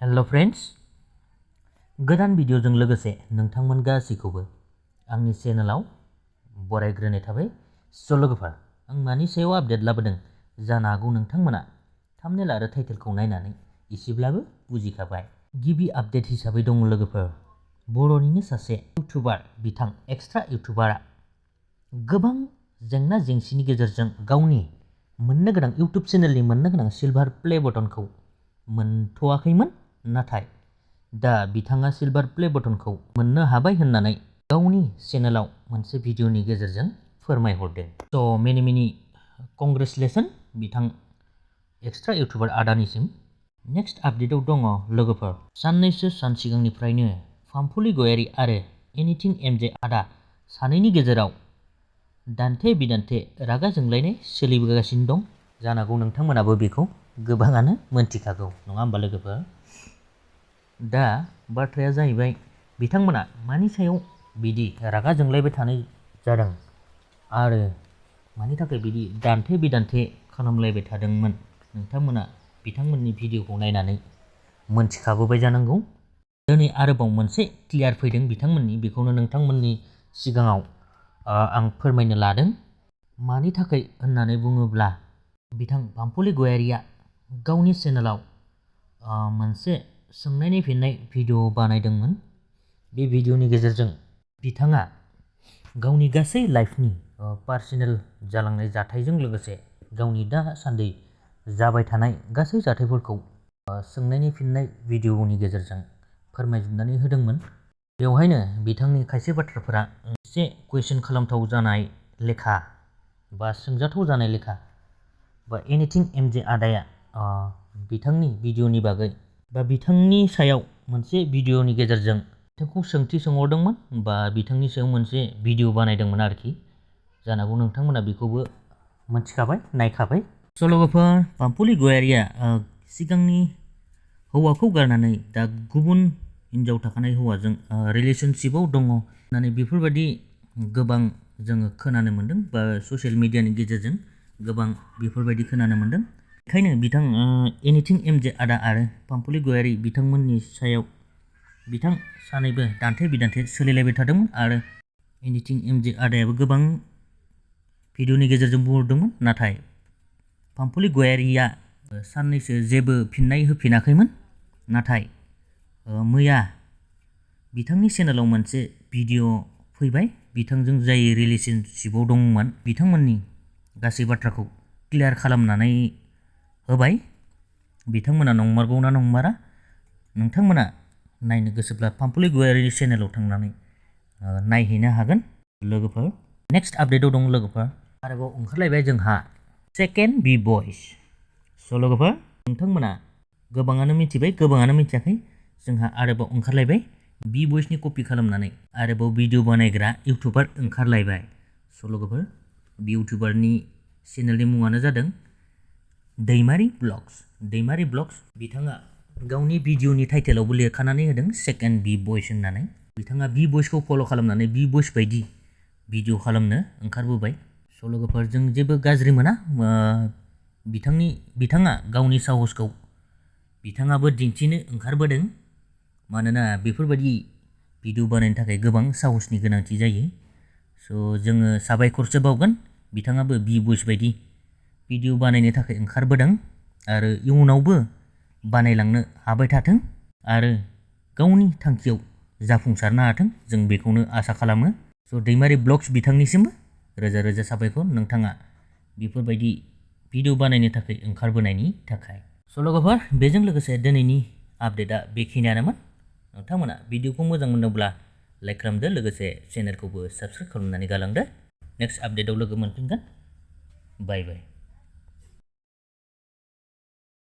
Hello friends, गोदान भिडिअजों लोगोसे नोंथांमोन गासैखौबो आंनि चेनेलाव बरायग्रोनाय थाबाय। स' लोगोफोर, आं मानि सायाव आपडेट लाबोदों जानो हागौ नोंथांमोना थाम्बनेल आरो टाइटेलखौ नायनानै एसेब्लाबो बुजिखाबाय। गिबि आपडेट हिसाबै दङ लोगोफोर, बर'निनो सासे इउटुबार बिथां एक्सट्रा इउटुबारा गोबां जेंना जेंसिनि गेजेरजों गावनि मोननो गोनां इउटुब चेनेलनि मोननो गोनां सिलभार प्ले बटनखौ मोनथ'वाखैमोन, नाथाय दा बिथाङा सिलभार प्ले बटनखौ मोननो हाबाय होननानै गावनि चेनेलाव मोनसे भिडिअनि गेजेरजों फोरमायहरदों। स' मेनि कंग्रेचुलेसन बिथां एक्सट्रा इउटुबार आदानिसिम। नेक्स्ट आपडेटआव दङ लोगोफोर, साननैसो सान सिगांनिफ्रायनो पाम्पुलि गयारी आरो एनिथिं एमजे आदा सानैनि गेजेराव दान्थे बिदान्थे रागा जोंलायनाय सोलिबोगासिनो दं। जानांगौ नोंथांमोनाबो बेखौ गोबाङानो मोनथिखागौ, नङा होमबा लोगोफोर? दा बाथ्राया जाहैबाय, बिथांमोना मानि सायाव बिदि रागा जोंलायबाय थानाय जादों आरो मानि थाखाय बिदि दान्थे बिदान्थे खालामलायबाय थादोंमोन, नोंथांमोना बिथांमोननि भिडिअखौ नायनानै मोनथिखाबोबाय जानांगौ। दिनै आरोबाव मोनसे क्लियार फैदों बिथांमोननि, बेखौनो नोंथांमोननि सिगाङाव आं फोरमायनो लादों। मानि थाखाय होननानै बुङोब्ला, बिथां पाम्पुलि गयारीया गावनि चेनेलाव मोनसे सोंनायनि फिननाय भिडिअ बानायदोंमोन। बे भिडिअनि गेजेरजों बिथाङा गावनि गासै लाइफनि पार्सनेल जालांनाय जाथायजों लोगोसे गावनि दासान्दि जाबाय थानाय गासै जाथायफोरखौ सोंनायनि फिननाय भिडिअनि गेजेरजों फोरमायजोबनानै होदोंमोन। बेवहायनो बिथांनि खायसे बाथ्राफोरा एसे कुइसन खालामथाव जानाय लेखा बा सोंजाथाव जानाय लेखा, बा एनिथिं एमजे आदाया बिथांनि भिडिअनि बागै बा बिथांनि सायाव मोनसे भिडिअनि गेजेरजों बिथांखौ सोंथि सोंहरदोंमोन बा बिथांनि सायाव मोनसे भिडिअ बानायदोंमोन आरोखि। जानांगौ नोंथांमोना बेखौबो मोनथिखाबाय, नायखाबाय। स' लोगोफोर, पाम्पुलि गयारीया सिगांनि हौवाखौ गारनानै दा गुबुन हिनजाव थाखानाय हौवाजों रिलेसनशिपआव दङ होननानै बेफोरबायदि गोबां जोङो खोनानो मोन्दों, बा ससियेल मिडियानि गेजेरजों गोबां बेफोरबायदि खोनानो मोन्दों। बेखायनो बिथां एनिथिं एमजे आदा आरो पाम्पुलि गयारी बिथांमोननि सायाव बिथां सानैबो दान्थे बिदान्थे सोलिलायबाय थादोंमोन आरो एनिथिं एमजे आदायाबो गोबां भिडिअनि गेजेरजों बुंहरदोंमोन, नाथाय पाम्पुलि गयारीया साननैसो जेबो फिननाय होफिनाखैमोन। नाथाय मैया बिथांनि चेनेलाव मोनसे भिडिअ फैबाय, बिथांजों जाय रिलेसनशिपआव दंमोन बिथांमोननि गासै बाथ्राखौ क्लियार खालामनानै होबाय। बिथांमोना नंमारगौ ना नंमारा, नोंथांमोना नायनो गोसोब्ला पाम्पुलि गयारीनि चेनेलाव थांनानै नायहैनो हागोन लोगोफोर। नेक्स्ट आपडेटआव दं लोगोफोर, आरोबाव ओंखारलायबाय जोंहा सेकेन्ड बि भइस। स' लोगोफोर, नोंथांमोना गोबाङानो मिथिबाय, गोबाङानो मिथियाखै, जोंहा आरोबाव ओंखारलायबाय बि भइसनि कपि खालामनानै आरोबाव भिडिअ बानायग्रा इउटुबार ओंखारलायबाय। स' लोगोफोर, बे इउटुबारनि चेनेलनि मुङानो जादों दैमारि ब्लग्स। दैमारि ब्लग्स बिथाङा गावनि भिडिअनि टाइटेलावबो लिरखानानै होदों सेकेन्ड बि भइस होननानै। बिथाङा बि भइसखौ फल' खालामनानै बि भइस बायदि भिडिअ खालामनो ओंखारबोबाय। स' लोगोफोर, जों जेबो गाज्रि मोना, बिथाङा गावनि साहसखौ बिथाङाबो दिन्थिनो ओंखारबोदों। मानोना बेफोरबायदि भिडिअ बानायनो थाखाय गोबां साहसनि गोनांथि जायो। स' जोङो साबायखरसो बावगोन, बिथाङाबो बि भइस बायदि भिडिअ बानायनो थाखाय ओंखारबोदों आरो इयुनावबो बानायलांनो हाबाय थाथों आरो गावनि थांखियाव जाफुंसारनो हाथों, जों बेखौनो आसा खालामो। स' दैमारि ब्लग्स बिथांनिसिमबो रोजा रोजा साबायखर, नोंथाङा बेफोरबायदि भिडिअ बानायनो थाखाय ओंखारबोनायनि थाखाय। स' लोगोफोर, बेजों लोगोसे दिनैनि आपडेटआ बेखिनियानोमोन। नोंथांमोना भिडिअखौ मोजां मोनोब्ला लाइक खालामदो, लोगोसे चेनेलखौबो साबस्क्राइब खालामनानै गालांदो। नेक्स्ट आपडेटआव लोगो मोनफिनगोन। बाय बाय।